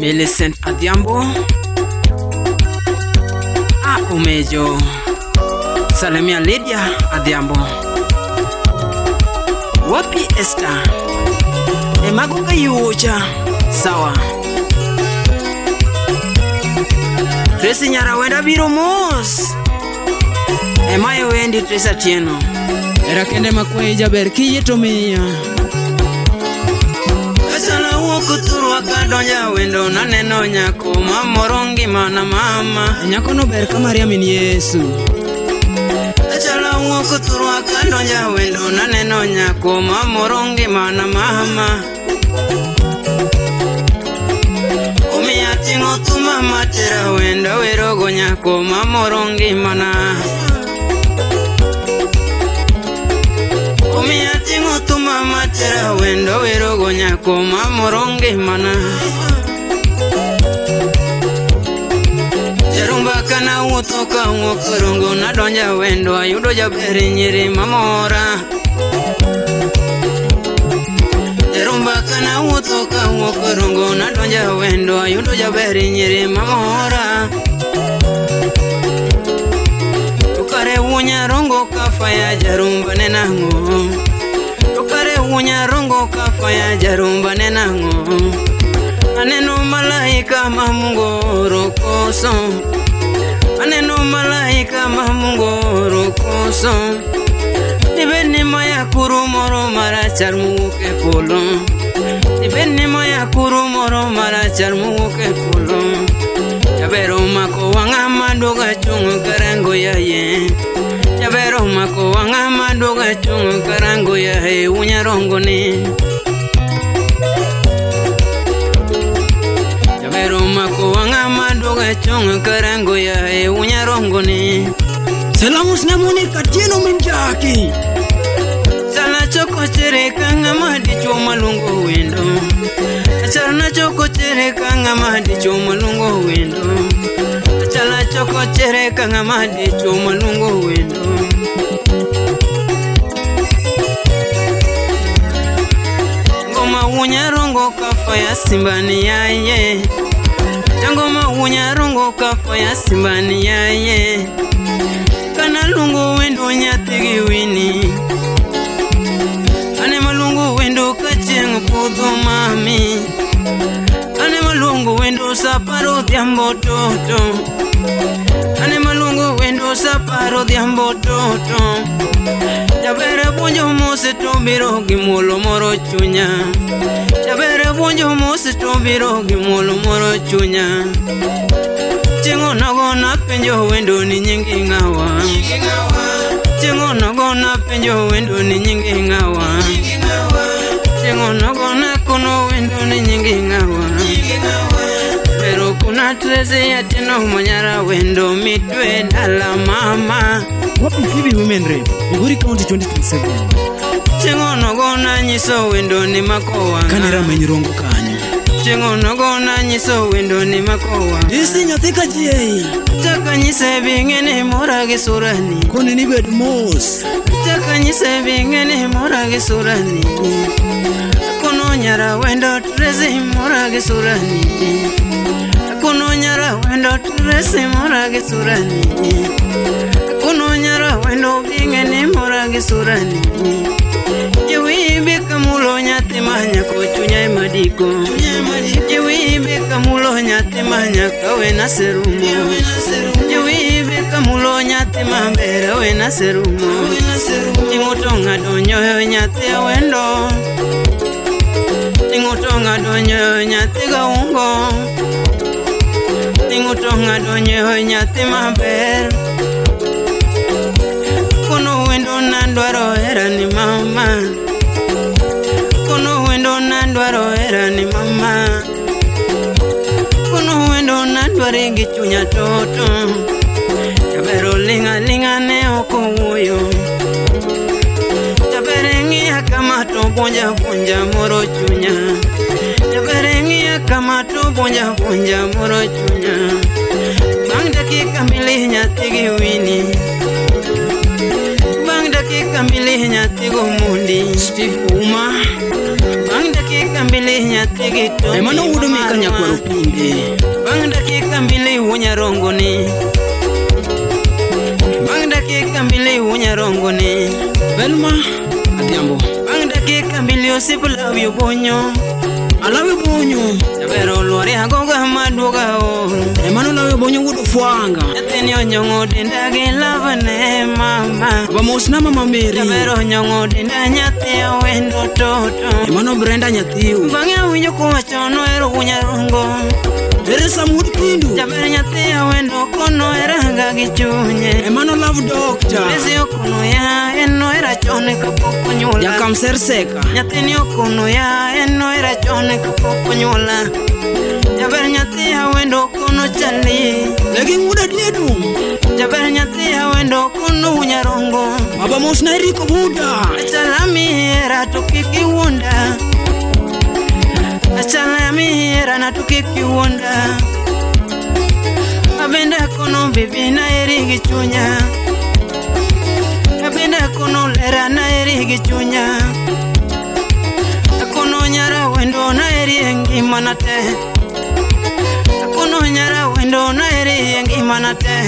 Millicent Adhiambo. A Omejo. Salimia Lydia Adhiambo. Wapi Esther? Emagoka yucha. Sawa. Tracy Nyarawenda biro mos. Emaye wendi Tracy Atieno. Era kende makwayi jaber kiyie to miya. Asana wuok thurwa kadonja wendo naneno nyako mamoro ngimana mama. Nyakono ber ka Maria min Yesu. Achala wuok thurwa kadonja wendo naneno nyako mamoro ngimana mama. Omiya ting'o thuma matera wendo werogo nyako mamoro ngimana. Omiya ting'o thuma matera wendo werogo nyako mamoro ngimana. Jarumba kana wuotho kawuok Rongo nadonja wendo ayudo jaber nyiri mamora. Jarumba kana wuotho kawuok Rongo nadonja wendo ayudo jaber nyiri mamora. To kare wunya Rongo kafaya jarumba ne nang'o? To kare wunya Rongo kafaya jarumba ne nang'o? Aneno malaika ma Mungu oro koso. Aneno malaika ma Mungu oro koso. Dibed ni moya kuru moro marachar mowuok e polo. Dibed ni moya kuru moro marachar mowuok e polo. Jaber omako wang'a maduogo achung' karango yaye. Jaber omako wang'a maduogo achung' karango yaye unyarongo ni. Jaber omako wang'a maduogo achung' karango yaye unyarongo ni. Salamus na Monica Atieno min Jaki. Chala choko chere ka ng'ama dichuo maluongo wendo. Chala choko chere ka ng'ama dichuo maluongo wendo. Chala choko chere ka ng'ama dichuo maluongo wendo. Ngoma unyarongo kafaya simbani yaye. Ngoma unyarongo kafaya simbani yaye. Kana lungo wendo nyathi gi wini. Ane maluongo wendo ka chieng' podho mami. Ane maluongo wendo saparo odhiambo toto. Ane maluongo wendo saparo odhiambo toto. Jaber puonjo mose to biro gi muolo moro chunya. Jaber puonjo mose to biro gi muolo moro chunya. Chieng' onogo napenjo wendo ni nyingi ng'awa. Chieng' onogo napenjo wendo ni nyingi ng'awa. Chieng' onogo nakono wendo ni nyingi ng'awa. Pero kuna Tracy Atieno manyara wendo mitwe dala mama. Wapi Phoebe Women Rep, Migori County 2027. Chieng' onogo nanyiso wendo ni mako wang'a. Kane rameny rongo kanyo. Chieng' onogo nanyiso wendo ni mako wang'a. Isi nyathi ka jiei. Chaka nyise bing'e ni mora gi surani. Koni ni bed mos. Chaka nyise bing'e ni mora gi surani. Kono nyara wendo Tracy mora gi surani. Kono nyara wendo Tracy mora gi surani. Kono nyara wendo bing'e ni mora gi surani. Jewibe kamulo nyathi manyako chunya ema diko. Jewibe kamulo nyathi manyako wena serumo. Jewibe kamulo nyathi maber wena serumo. Ting'o ng'ado nyoyo nyathi awendo. Ting'o ng'ado nyoyo nyathi gaungo. Ting'o ng'ado nyoyo nyathi maber. Kono wendo nadwaro hera ni mama. Kono wendo nadwaro hera ni mama. Kono wendo nadware gi chunya toto. Jaber oling' aling'a ne ok owuoyo. Jaber ng'iya kama to buonja buonja moro chunya. Jaber ng'iya kama to buonja buonja moro chunya. Bang' dakika mbili nyathi gi wini. Bang' dakika mbili nyathi go mondi. Steve Uma. Bang' dakika mbili nyathi gi topi. Emano wuod Mika nyakwar Opinde. Bang' dakika mbili wunyarongoni. Bang' dakika mbili wunyarongoni. Velma Adhiambo. Bang' dakika mbili osiep lawi obonyo. Alawi Bonyo. Jaber oluore agoga maduoga ol. Emmanuel Lawi Bonyo wuod Ofwanga. Nyathini onyong'o denda gi lavane mama. Baba mosna mama Mary. Jaber onyong'o denda nyathi awendo toto. Emmanuel Brenda nyathiu. Bang'e awinjo kowacho nohero wunyarongo. Teresa Mud Kindu. Jaber nyathi awendo kono heraga gi chunye. Emmanuel Love Doctor. Lezi okono ya en nohera chon kapok onyuola. Jakamser Seka. Nyathini okono ya en nohera chon kapok onyuola. Jaber nyathi awendo kono chali. Legi ng'uda diedu. Jaber nyathi awendo kono wunyarongo. Baba mosna Eriko Buda. Achala mihera to kik iwuonda. Achala mihera na to kik iwuonda. Abenda kono bibi na eri gi chunya. Abenda kono lera na eri gi chunya. Akono nyara wendo na eri e ngimana te. Akono nyara wendo na eri e ngimana te.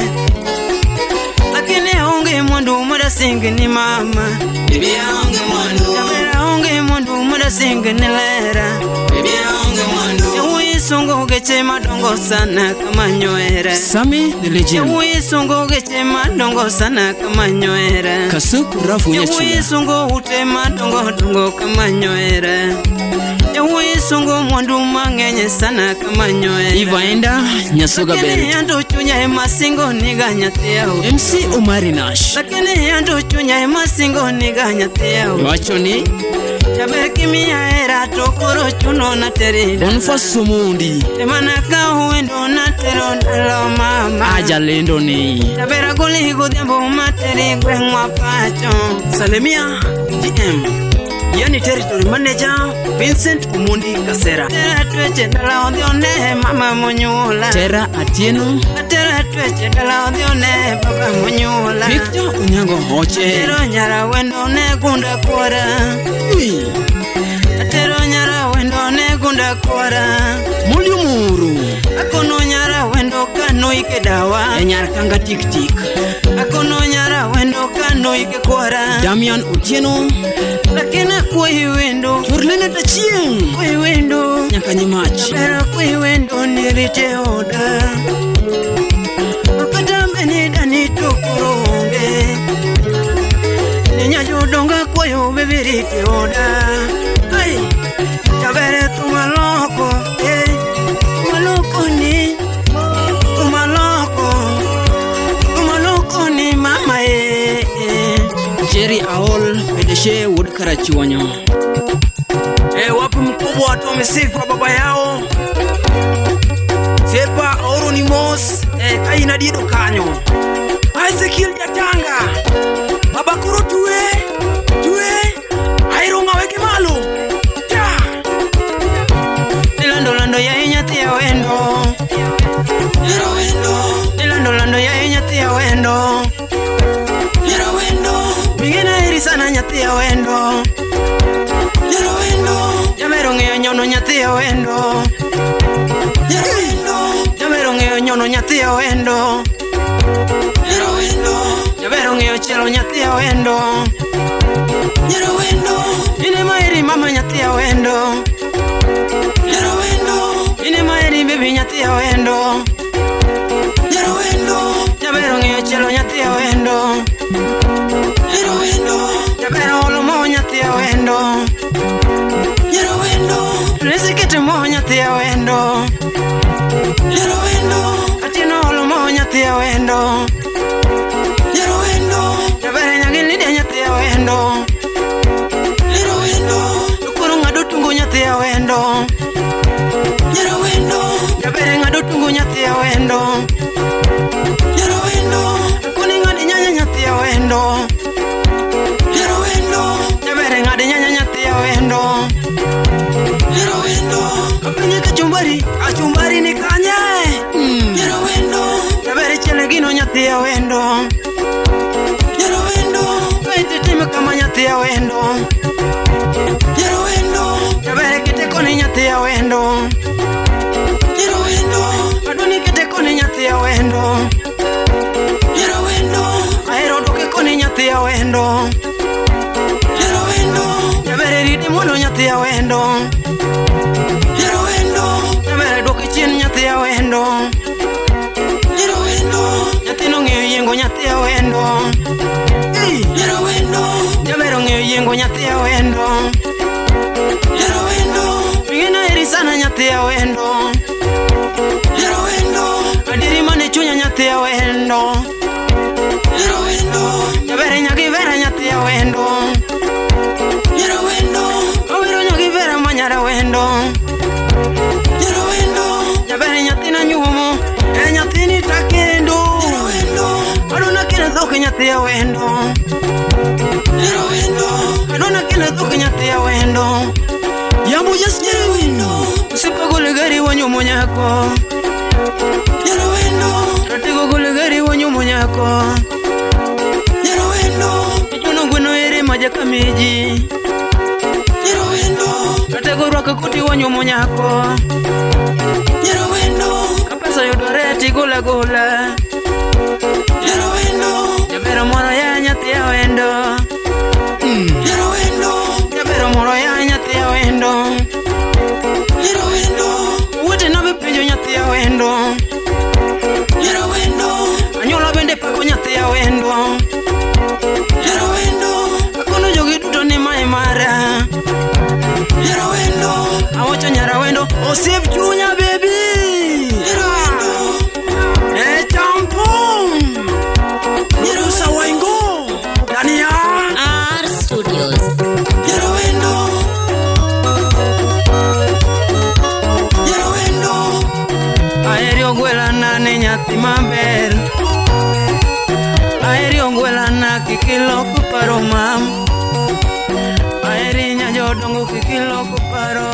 Lakini aonge mwandu madasingi ni mama. Bibi aonge mwandu. Jaber aonge mwandu madasingi ni lera. Bibi aonge mwandu. Yawuoyi sungo geche madongo sana kama nyoera. Sami the legend. Yawuoyi sungo geche madongo sana kama nyoera. Kasuku Rafu Yawuoyi Nyachula. sungo ute madongo dongo kama nyoera. Yawuoyi sungo mwandu mang'eny sana kama nyoera. Ivaenda Nyasoga Lakini Belt. anto chunya ema singo niga nyathi yawa. MC Omari Nash. Lakini anto chunya ema singo niga nyathi yawa. Wacho ni Jaber kimiya hera to koro chuno na teri dala. Boniface Omondi. Emana kawo wendo natero dala mama. Ajalendo ni Jaber agoli godhiambo materi gweng'wa pacho. Salemia GM. Yani Territory Manager Vincent Omondi Kasera. Tera tweche dala odhi one mama monyuola. Tera Atieno. Tera tweche dala odhi one baba monyuola. Victor Onyango Oche. Atero nyara wendo ne gunda kwara. Ui, Atero nyara wendo ne gunda kwara. Molio Muru. Akono nyara wendo kano ike dawa. Enyar Kanga Tik Tik. Akono nyara wendo kano ike kwara. Damian Otieno. Lakini akwayi wendo. Chorlene Tachieng. Akwayi wendo. Nyaka Nyimach. Jaber akwayi wendo nirite oda. Kata beni dani to koro onge. Ninya jodongo akwayo bebi rite oda. Ai, jaber thuma loko, eh, thuma loko ni, thuma loko, thuma loko ni mama eh, eh. Jerry Aol Pedeshe Wuod Karachuonyo. Wapi mkubwa watu sifa baba yao. Sepa Aoro ni mos kaina dido kanyo. Ezekiel Jatanga. Baba koro tue tue airo ngaweke malo. Ja. Nilando lando ya nyathi awendo. Nyara wendo. Nilando lando ya nyathi awendo. Nyara wendo. Migena eri sana nyathi awendo. Nyara wendo. Jamero ng'eyo nyono nyathi awendo. Nyara wendo. Jamero ng'eyo nyono nyathi awendo. Nyara wendo. Jamero ng'eyo chielo nyathi awendo. Nyara wendo. Ine maeri mama nyathi awendo. Nyara wendo. Ine maeri baby nyathi awendo. Nyara wendo. Jamero ng'eyo chielo nyathi awendo. Nyara wendo. Jamero olo mo nyathi awendo. Nyara wendo. Resi kete mo nyathi awendo. Nyara wendo. Atieno olo mo nyathi awendo. Nyara wendo. Jabere nyagi lidia nyathi awendo. Nyara wendo. Koro ng'ado tungo nyathi awendo. Nyara wendo. Jabere ng'ado tungo nyathi awendo. Nyara wendo. Koni ng'adi nyanya nyathi awendo. Nyara wendo. Jabere ng'adi nyanya nyathi awendo. Nyara wendo. Apenye kachumbari, kachumbari ni kanye. Nyara wendo. Jabere chiele gino nyathi awendo. Nyara wendo. Kaito time kama nyathi awendo. Nyara wendo. Jabere kite koni nyathi awendo. Nyara wendo. awendo. Nyar awendo. Ahero duoke koni nyathi awendo. Nyar awendo. Jaber ridi mondo nyathi awendo. Nyar awendo. Jaber duoke chien nyathi awendo. Nyar awendo. Nyathino ng'eyo yiengo nyathi awendo. Nyar awendo. Jaber ong'eyo yiengo nyathi awendo. Nyar awendo. Ming'ina heri sana nyathi awendo. Nyar awendo. Adieri mane chunya nyathi awendo. Nyar awendo. Jaber nyagi vera nyathi awendo. Nyar awendo. Awero nyagi vera ma nyar awendo. Nyar awendo. Jaber nyathina nyuomo. E nyathini takendo. Nyar awendo. Aduna kelo dhok nyathi awendo. Nyar awendo. Aduna kelo dhok nyathi awendo. Yambo yes nyar awendo. Osiepa gol gari wanyuomo nyako. Nyar awendo. Ratego gol gari wanyuomo nyako. Nyar awendo. Ichuno gweno ere majakamiji. Nyar awendo. Ratego rwako koti wanyuomo nyako. Nyar awendo. Ka pesa yudore tigola gola. Nyar awendo. Jabero moro ya nyathi awendo. Nyar awendo. Jabero moro ya nyathi awendo. Nyar awendo. Owetena be penjo nyathi awendo. Nyar awendo. Anyuola bende pako nyathi awendo. Nyar awendo. Akono jogi duto ni mae mara. Nyar awendo. Awacho nyar awendo Osiep chunya baby. Nyar awendo. E champum. Nyerusa Waingo. Dania. R Studios. Nyar awendo. Nyar awendo. Aheri ogwelana ni nyathi maber. Aheri ogwelana kik ilok paro mam. Aheri nya jodongo kik ilok paro.